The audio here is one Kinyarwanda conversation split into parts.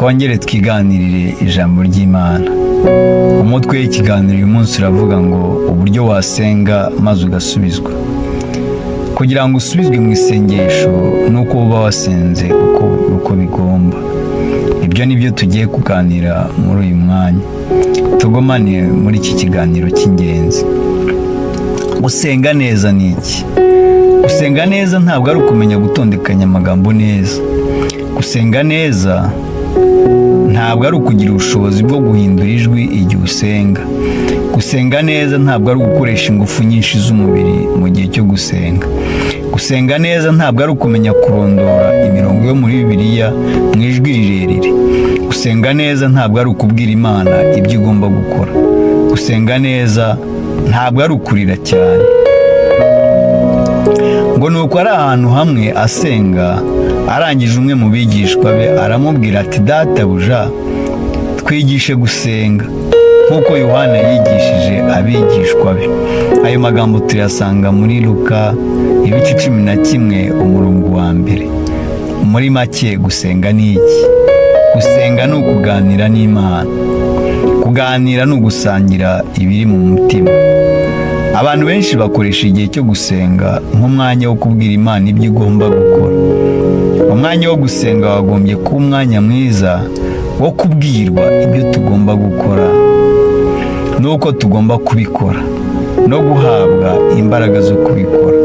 Twongere twiganirire ijambo ry'Imana. Umutwe w'ikiganiro uyu munsi uravuga ngo uburyo wasenga maze ugasubizwa. Kugira ngo usubizwe mu isengesho ni uko uba wasenze uko bigomba. Ibyo ni byo tugiye kuganira muri uyu mwanya. Tugumane muri iki kiganiro cy'ingenzi. Gusenga neza ni iki? Gusenga neza ntabwo ari ukumenya gutondekanya amagambo neza. Gusenga neza ntabwo ari ukugira ubushobozi bwo guhindura ijwi igihe usenga. Gusenga neza ntabwo ari ugukoresha ingufu nyinshi z'umubiri mu gihe cyo gusenga. Gusenga neza ntabwo ari ukumenya kurondora imirongo yo muri Bibiliya mu ijwi rirerire. Gusenga neza ntabwo ari ukubwira Imana ibyo igomba gukora. Gusenga neza ntabwo ari ukurira cyane. Ngo ni uko ari ahantu hamwe asenga, arangije umwe mu bigishwa be aramubwira ati: "Databuja, twigishe gusenga nk'uko Yohana yigishije abigishwa be." Ayo magambo tuyasanga muri Luka ibice 11, umurongo wa 1. Muri make, gusenga ni iki? Gusenga ni ukuganira n'Imana. Kuganira ni ugusangira ibiri mu mutima. Abantu benshi bakoresha igihe cyo gusenga nk'umwanya wo kubwira Imana ibyo igomba gukora. Umwanya wo gusenga wagombye kuba umwanya mwiza wo kubwirwa ibyo tugomba gukora n'uko tugomba kubikora, no guhabwa imbaraga zo kubikora.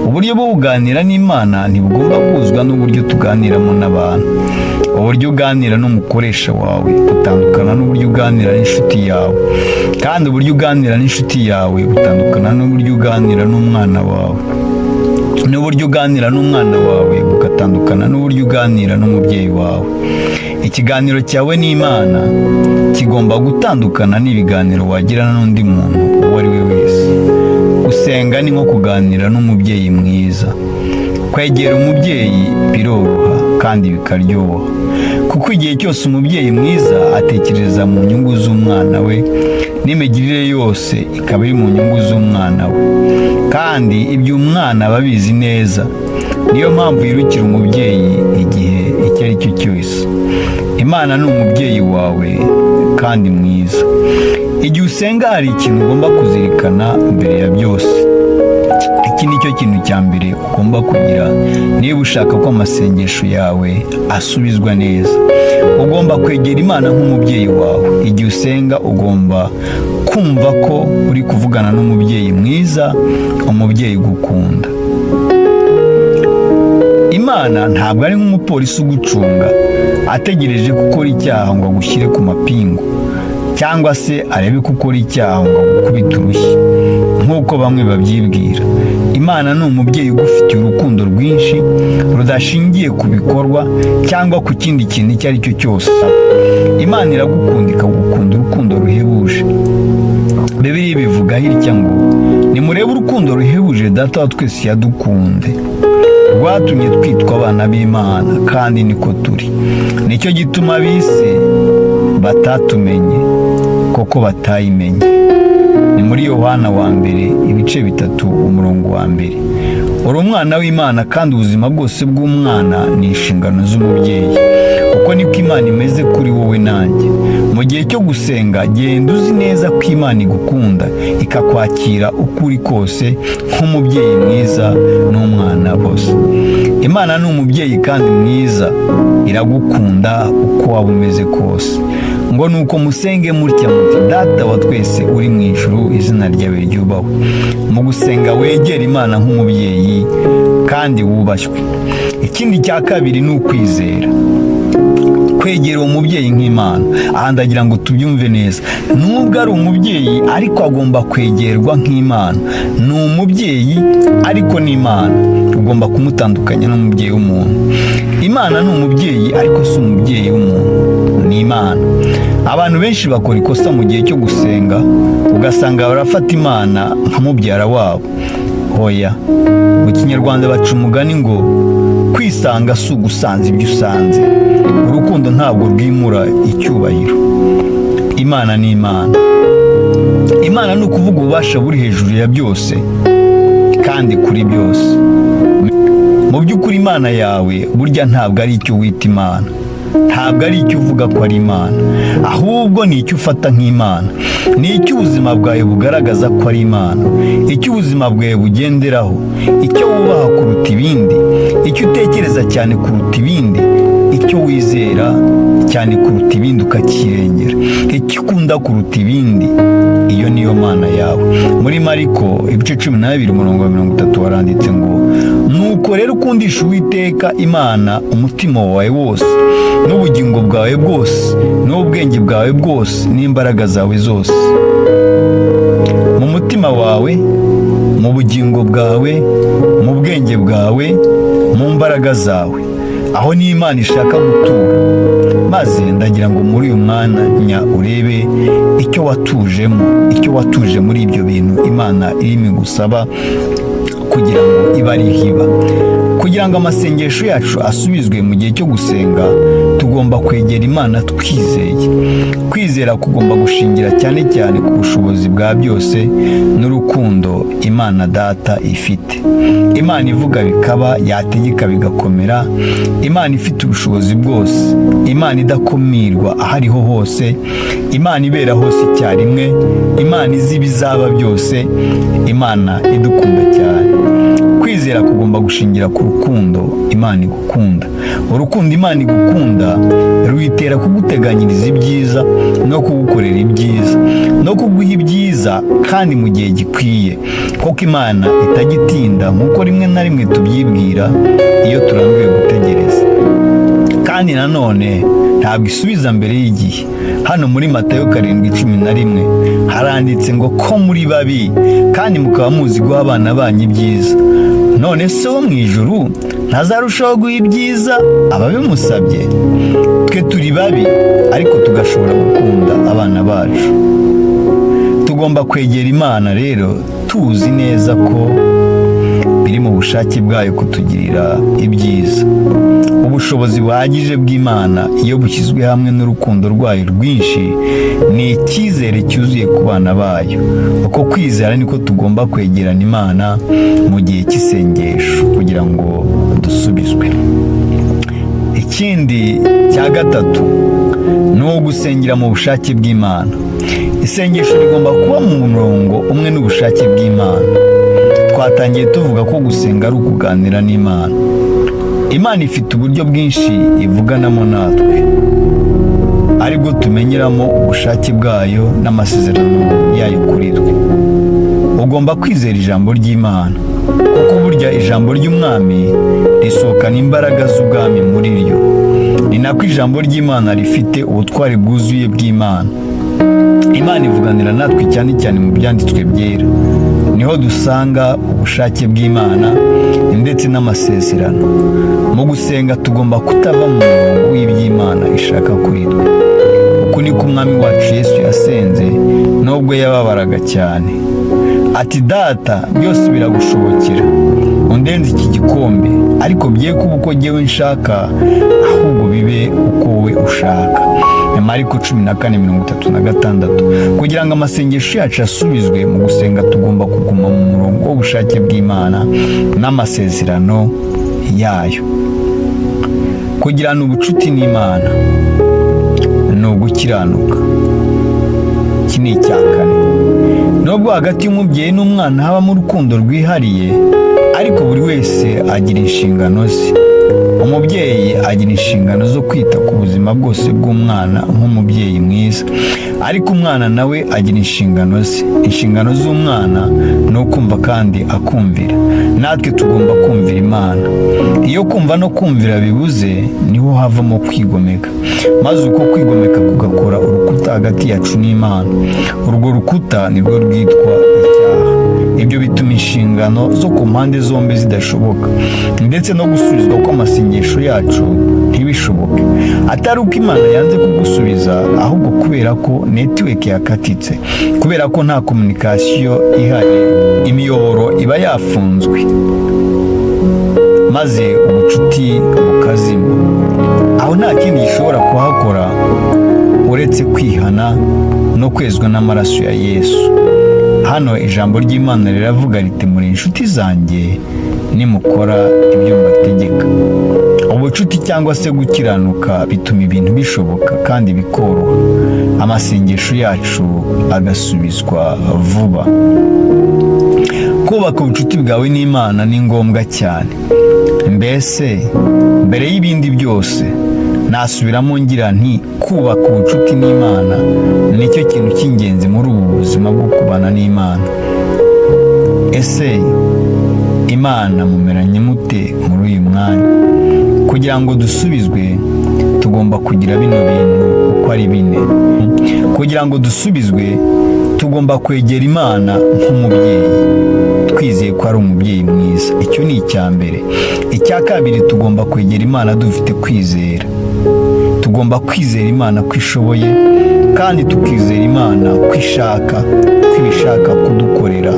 Uburyo bwo kuganira n'Imana ntibugomba guhuzwa n'uburyo tuganiramo n'abantu. Uburyo uganira n'umukoresha wawe butandukana n'uburyo uganira n'inshuti yawe, kandi uburyo uganira n'inshuti yawe butandukana n'uburyo uganira n'umwana wawe, n'uburyo uganira n'umwana wawe bugatandukana n'uburyo uganira n'umubyeyi wawe. Ikiganiro cyawe n'Imana kigomba gutandukana n'ibiganiro wagirana n'undi muntu uwo ari we wese. Gusenga ni nko kuganira n'umubyeyi mwiza. Kwegera umubyeyi biroroha kandi bikaryoha, kuko igihe cyose umubyeyi mwiza atekereza mu nyungu z'umwana we, n'imigirire yose ikaba iri mu nyungu z'umwana we, kandi ibyo umwana aba abizi neza. Niyo mpamvu yirukira umubyeyi igihe icyo ari cyo cyose. Imana ni umubyeyi wawe kandi mwiza. Igihe usenga, hari ikintu ugomba kuzirikana mbere ya byose. Iki ni cyo kintu cya mbere ugomba kugira niba ushaka ko amasengesho yawe asubizwa neza. Ugomba kwegera Imana nk'umubyeyi wawe. Igihe usenga, ugomba kumva ko uri kuvugana n'umubyeyi mwiza, umubyeyi ugukunda. Imana ntabwo ari nk'umupolisi ugucunga ategereje ko ukora icyaha ngo agushyire ku mapingu, cyangwa se arebe ko ukora icyaha ngo agukubite urushyi, nk'uko bamwe babyibwira. Imana ni umubyeyi ugufitiye urukundo rwinshi rudashingiye ku bikorwa cyangwa ku kindi kintu icyo ari cyo cyose. Imana iragukunda, ikagukunda urukundo ruhebuje. Bibiliya bivuga hirya ngo: "Nimurebe urukundo ruhebuje Data wa twese yadukunze, rwatumye twitwa abana b'Imana, kandi niko turi. Nicyo gituma ab'isi batatumenye, kuko batayimenye." Ni muri Yohana wa mbere, ibice 3, umurongo wa 1. Uri umwana w'Imana, kandi ubuzima bwose bw'umwana ni inshingano z'umubyeyi. Uko niko Imana imeze kuri wowe nanjye. Mu gihe cyo gusenga, genda uzi neza ko Imana igukunda, ikakwakira uko uri kose, nk'umubyeyi mwiza n'umwana bose. Imana ni umubyeyi kandi mwiza, iragukunda uko waba umeze kose. Ngo nuko musenge mutya muti: 'Data wa twese uri mu ijuru, izina ryawe ryubahwe.'" Mu gusenga, wegera Imana nk'umubyeyi kandi wubashywe. Ikindi cya kabiri ni ukwizera. Kwegera uwo mubyeyi nk'Imana, aha ndagira ngo tubyumve neza. Nubwo ari umubyeyi, ariko agomba kwegerwa nk'Imana. Ni umubyeyi, ariko ni Imana. Ugomba kumutandukanya n'umubyeyi w'umuntu. Imana ni umubyeyi, ariko si umubyeyi w'umuntu, ni Imana. Abantu benshi bakora ikosa mu gihe cyo gusenga, ugasanga barafata Imana nka mubyara wabo. Hoya. Mu Kinyarwanda baca umugani ngo kwisanga si ugusanza ibyo usanze. Urukundo ntabwo rwimura icyubahiro. Imana ni Imana. Imana ni ukuvuga ububasha buri hejuru ya byose kandi kuri byose. Mu by'ukuri, Imana yawe burya ntabwo ari icyo wita Imana. Ntabwo ari icyo uvuga ko ari Imana, ahubwo ni icyo ufata nk'Imana, ni icyo ubuzima bwawe bugaragaza ko ari Imana, icyo ubuzima bwawe bugenderaho, icyo wubaha kuruta ibindi, icyo utekereza cyane kuruta ibindi, icyo wizera cyane kuruta ibindi ukakirengera, icyo ukunda kuruta ibindi. Iyo niyo Mana yawe. Muri Mariko ibice 12 umurongo wa 30 waranditse ngo: "Nuko rero ukundisha Uwiteka Imana umutima wawe wose, n'ubugingo bwawe bwose, n'ubwenge bwawe bwose, n'imbaraga zawe zose." Mu mutima wawe, mu bugingo bwawe, mu bwenge bwawe, mu mbaraga zawe, aho ni Imana ishaka gutura. Maze ndagira ngo muri uyu mwanya urebe icyo watujemo, icyo watuje muri ibyo bintu Imana irimo igusaba kugira ngo ibe ari iba. Kugira ngo amasengesho yacu asubizwe mu gihe cyo gusenga, tugomba kwegera Imana twizeye. Kwizera kugomba gushingira cyane cyane ku bushobozi bwa byose n'urukundo Imana Data ifite. Imana ivuga bikaba, yategeka bigakomera. Imana ifite ubushobozi bwose, Imana idakumirwa aho ariho hose, Imana ibera hose icyarimwe, Imana izi ibizaba byose, Imana idukunda cyane. Kwizera kugomba gushingira ku rukundo Imana igukunda. Urukundo Imana igukunda ruyitera kuguteganyiriza ibyiza no kugukorera ibyiza no kuguha ibyiza, kandi mu gihe gikwiye, kuko Imana itajya itinda nk'uko rimwe na rimwe tubyibwira iyo turambiwe gutegereza. Kandi nanone ntabwo isubiza mbere y'igihe. Hano muri Matayo 7:11 haranditse ngo: "Ko muri babi kandi mukaba muzi guha abana banyu ibyiza, none se wo mu ijuru ntazarushaho guha ibyiza ababimusabye?" Twe turi babi, ariko tugashobora gukunda abana bacu. Tugomba kwegera Imana rero tuzi neza ko biri mu bushake bwayo kutugirira ibyiza. Ubushobozi buhagije bw'Imana iyo bushyizwe hamwe n'urukundo rwayo rwinshi, ni icyizere cyuzuye ku bana bayo. Uko kwizera niko tugomba kwegerana Imana mu gihe cy'isengesho kugira ngo dusubizwe. Ikindi cya gatatu ni ugusengera mu bushake bw'Imana. Isengesho rigomba kuba mu murongo umwe n'ubushake bw'Imana. Twatangiye tuvuga ko gusenga ari ukuganira n'Imana. Imana ifite uburyo bwinshi ivuganamo natwe, aribwo tumenyeramo ubushake bwayo n'amasezerano yayo kuri twe. Ugomba kwizera ijambo ry'Imana, kuko burya ijambo ry'umwami risohokana imbaraga z'ubwami muri ryo. Ni nako ijambo ry'Imana rifite ubutwari bwuzuye bw'Imana. Imana ivuganira natwe cyane cyane mu Byanditswe Byera. Niho dusanga ubushake bw'Imana ndetse n'amasezerano. Mu gusenga tugomba kutava mu murongo w'iby'Imana ishaka kuri twe. Uku niko Umwami wacu Yesu yasenze nubwo yababaraga cyane, ati: "Data, byose biragushobokera, undenze iki gikombe, ariko bye kuba uko jyewe nshaka, ahubwo bibe uko wowe ushaka." Mariko 14:36. Kugira ngo amasengesho yacu asubizwe mu gusenga, tugomba kuguma mu murongo w'ubushake bw'Imana n'amasezerano yayo. Kugirana ubucuti n'Imana ni ugukiranuka. Iki ni icya kane. Nubwo hagati y'umubyeyi n'umwana habamo urukundo rwihariye, ariko buri wese agira inshingano ze. Umubyeyi agira inshingano zo kwita ku buzima bwose bw'umwana nk'umubyeyi mwiza, ariko umwana nawe agira inshingano ze. Inshingano z'umwana ni ukumva kandi akumvira. Natwe tugomba kumvira Imana. Iyo kumva no kumvira bibuze, niho havamo kwigomeka, maze uko kwigomeka kugakora urukuta hagati yacu n'Imana. Urwo rukuta nirwo rwitwa icyaha. Ibyo bituma inshingano zo ku mpande zombi zidashoboka, ndetse no gusubizwa kw'amasengesho yacu ntibishoboke, atari uko Imana yanze kugusubiza, ahubwo kubera ko network yakatitse, kubera ko nta communication ihari, imiyoboro iba yafunzwe, maze ubucuti bukazima. Aho nta kindi gishobora kuhakora uretse kwihana no kwezwa n'amaraso ya Yesu. Hano ijambo ry'Imana riravuga riti: "Muri inshuti zanjye nimukora ibyo mbategeka." Ubucuti cyangwa se gukiranuka bituma ibintu bishoboka kandi bikoroha, amasengesho yacu agasubizwa vuba. Kubaka ubucuti bwawe n'Imana ni ngombwa cyane. Mbese mbere y'ibindi byose, nasubiramo ngira nti: kubaka ubucuti n'Imana nicyo kintu cy'ingenzi muri ubu buzima bwo kubana n'Imana. Ese Imana mumeranye mute muri uyu mwanya? Kugira ngo dusubizwe, tugomba kugira bino bintu uko ari bine. Kugira ngo dusubizwe, tugomba kwegera Imana nk'umubyeyi, twizeye ko ari umubyeyi mwiza. Icyo ni icya mbere. Icya kabiri, tugomba kwegera Imana dufite kwizera. Tugomba kwizera Imana ko ishoboye, kandi tukizera Imana ko ishaka, ko ibishaka kudukorera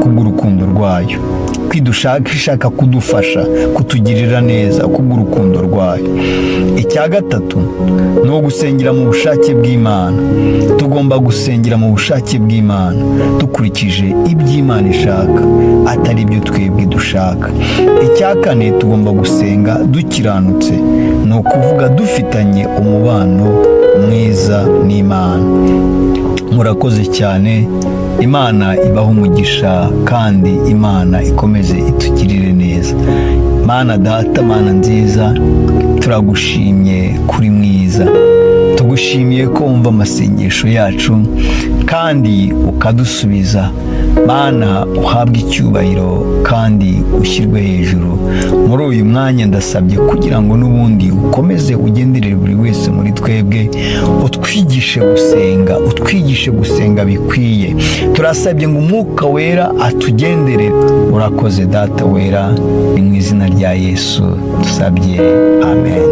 kubw'urukundo rwayo, ko ishaka kudufasha, kutugirira neza kubw'urukundo rwayo. Icya gatatu ni ugusengera mu bushake bw'Imana. Tugomba gusengera mu bushake bw'Imana, dukurikije iby'Imana ishaka, atari ibyo twebwe dushaka. Icya kane, tugomba gusenga dukiranutse, ni ukuvuga dufitanye umubano mwiza n'Imana. Murakoze cyane. Imana ibahe umugisha, kandi Imana ikomeze itugirire neza. Mana Data, Mana nziza, turagushimye kuri mwiza. Tugushimiye ko wumva amasengesho yacu kandi ukadusubiza. Mana, uhabwe icyubahiro kandi ushyirwe hejuru. Muri uyu mwanya ndasabye kugira ngo n'ubundi ukomeze ugenderere buri wese muri twebwe, utwigishe gusenga, utwigishe gusenga bikwiye. Turasabye ngo Umwuka Wera atugenderere. Urakoze, Data Wera. Ni mu izina rya Yesu dusabye, amen.